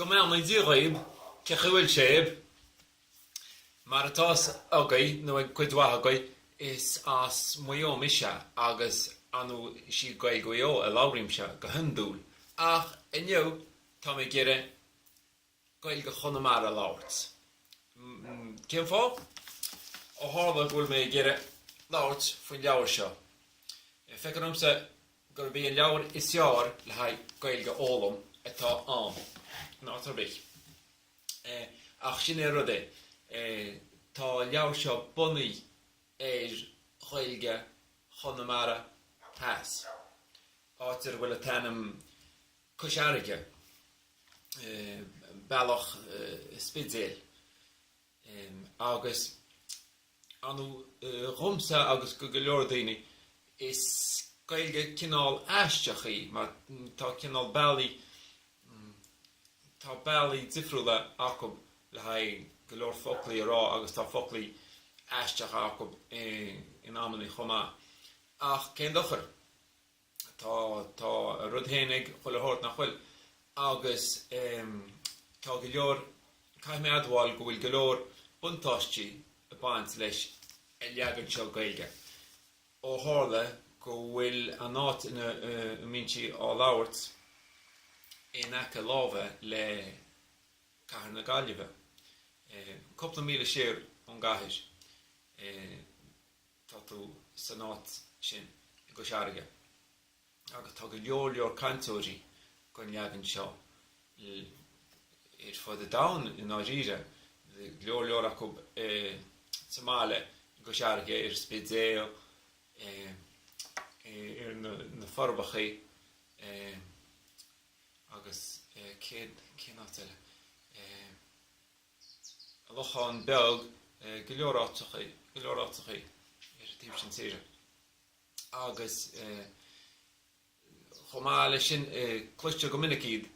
Go mbeannaí Dia dhaoib, cén chaoi a bhfuil sibh? Mar atá fhios agaibh, nó ag cuid mhaith agaibh, is as Maigh Eo mise agus ar ndóigh is í Gaeilge Mhaigh Eo a labhraímse go hiondúil. Ach inniu tá mé ag iarraidh Gaeilge Chonamara a labhairt. Cén fáth? Ó tharla go bhfuil mé ag iarraidh labhairt faoin leabhar seo. Feictear domsa gurb é an leabhar is fearr le haghaidh Gaeilge a fhoghlaim atá ann, in áit ar bith. Ach sin é an rud é, tá an leabhar seo bunaithe ar Ghaeilge Chonamara Theas, áit ar a bhfuil an t-ainm Cois Fharraige, Bealach Spidéil agus ar ndóigh dhomsa agus go go leor daoine is Gaeilge cineál aisteach í mar tá cineál bealaí, tá bealaí difriúla acu le haghaidh go leor foclaí a rá agus tá foclaí aisteacha acu in amannaí chomh maith. Ach cén dochar? Tá, tá a rud féin ag chuile shórt, nach bhfuil? Agus tá go leor, caithfidh mé a admháil go bhfuil go leor buntáistí ag baint leis an leagan seo Gaeilge. Ó tharla go bhfuil an áit ina mbíonn sí á labhairt in aice láimhe le cathair na Gaillimhe, cúpla míle siar ón gcathair, tá tú san áit sin i gCois Fharraige agus tá go leor leor cainteoirí den leagan seo ar fud an domhain i ndáiríre, go leor leor acu sa mbaile i gCois Fharraige, ar an Spidéal, ar na Forbacha agus cén áit eile? An Lochán Beag, go leor áiteachaí, go leor áiteachaí ar an taobh sin tíre. Agus chomh maith leis sin, cloistear go minic iad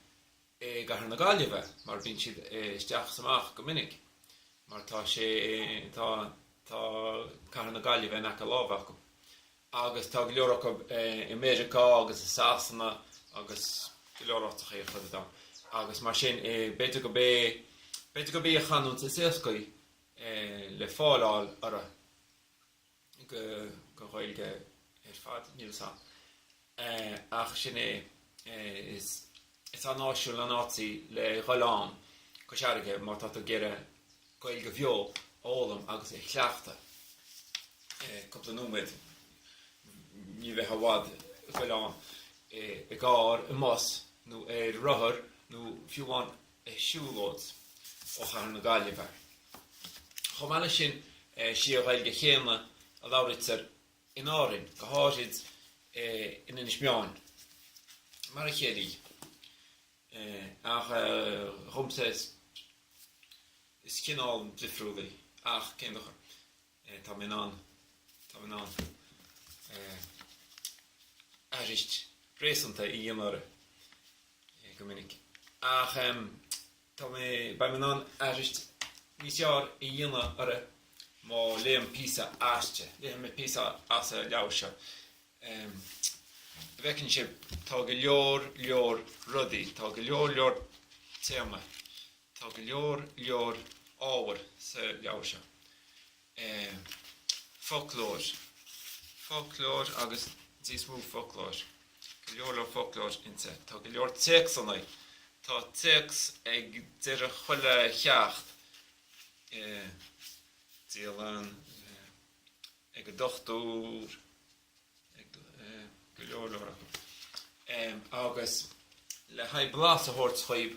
i gCathair na Gaillimhe mar bíonn siad isteach is amach go minic mar tá sé, tá, tá Cathair na Gaillimhe in aice láimhe acu. Agus tá go leor acu i Meiriceá agus i Sasana agus go leor áiteachaí ar fud an domhain. Agus mar sin, b'fhéidir gurb é, b'fhéidir gurb í an chanúint is éascaí le fáil fháil uirthi go, go Ghaeilge ar fad, níl 'fhios a'm. Ach sin é, is, is an-áisiúil an áit í le dhul ann, Cois Fharraige, má tá tú ag iarraidh Gaeilge bheo a fhoghlaim agus a chleachtadh. Cúpla nóiméad, ní bheifeá i bhfad ag goil ann i gcarr, i mbus nó ar rothar nó fiú amháin ar siúlóid ó chathair na Gaillimhe. Chomh maith leis sin, is í an Ghaeilge chéanna a labhraítear in Árainn, go háirid in Inis Meáin, mar a chéile í. Ach dhomsa is cineál difriúil í, ach cén dochar, tá mé in ann, tá mé in ann aithris réasúnta a dhéanamh uirthi go minic. Ach tá mé, beidh mé in ann aithris níos fearr a dhéanamh uirthi má léim píosa aisti, léifidh mé píosa as an leabhar seo. bhfeiceann sibh, tá go leor leor rudaí, tá go leor leor téama, tá go leor leor ábhar sa leabhar seo. Foclóir, foclóir agus níos mó foclóir, go leor leor foclóir inti. Tá go leor téacsanna, tá téacs ag deireadh chuile cheacht, dialann ag an dochtúir, ag go leor leor acu. Agus le haghaidh blas a thabhairt dhaoib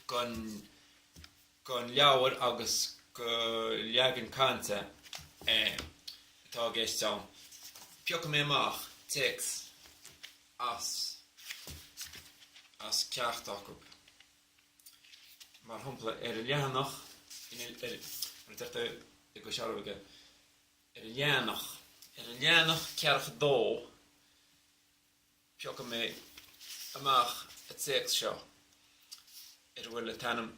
gon gon leabhar agus go leagan cainte atá i gceist ann, piocfaidh mé amach téacs as as ceacht acu. Mar shampla, ar an leathanach, mar a deirtear i gCois Fharraige, ar an leathanach, ar an leathanach ceathracha dó, piocfaidh mé amach an téacs seo ar a bhfuil an t-ainm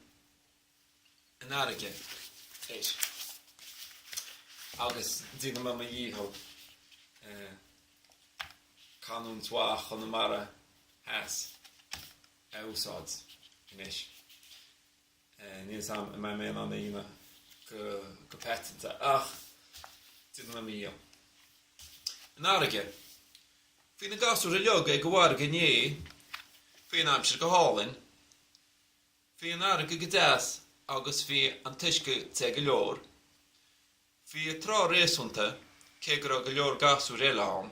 An Fharraige air agus déanfaidh mé mo dhícheall canúint mhaith Chonamara Theas a úsáid. Anois, níl 'fhios a'm an mbeidh mé in ann é a dhéanamh go paiteanta, ach déanfaidh mé mo dhícheall. An fharraige. Bhí na gasúir uilig ag an bhfarraige inné. Bhí an aimsir go hálainn. Bhí an fharraige go deas agus bhí an t-uisce te go leor. Bhí an trá réasúnta, cé go raibh go leor gasúir eile ann.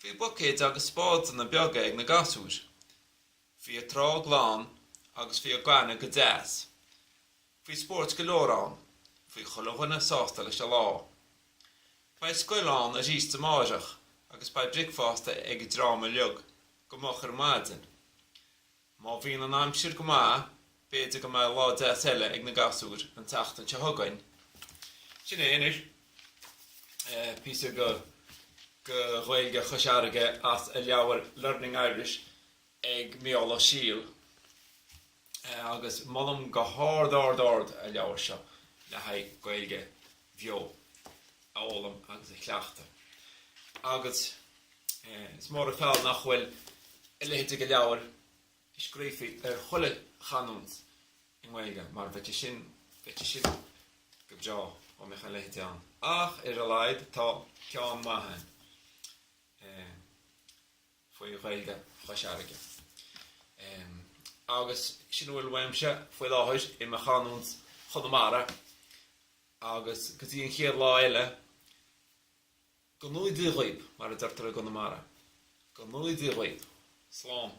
Bhí buicéid agus spádanna beaga ag na gasúir. Bhí an trá glan agus bhí an gaineamh go deas. Bhí spóirt go leor ann. Bhí chuile dhuine sásta leis an lá. Beidh scoil ann arís amáireach agus beidh bricfeasta ag an dream uilig go moch ar maidin. Má bhíonn an aimsir go maith b'fhéidir go mbeidh lá deas eile ag na gasúir an tseachtain seo chugainn. Sin é anois píosa de Ghaeilge Chois Fharraige as an leabhar Learning Irish ag Mícheál Ó Siadhail agus molaim go hard ard ard an leabhar seo le haghaidh Gaeilge bheo a fhoghlaim agus a chleachtadh. Agus is mór an feall nach bhfuil a leithéid de leabhar scríofa ar chuile chanúint i nGaeilge mar bheadh sé sin, bheadh sé sin go breá dá mbeadh a leithéid ann. Ach ar a laghad tá ceann maith ann. Faoi Ghaeilge Chois Fharraige. Agus sin a bhfuil uaimse faoi láthair i mo chanúint Chonamara agus go dtí an chéad lá eile, go ngnóthaí Dia dhaoib, mar a deirtear i gConamara. Go ngnóthaí Dia dhaoib. Slán.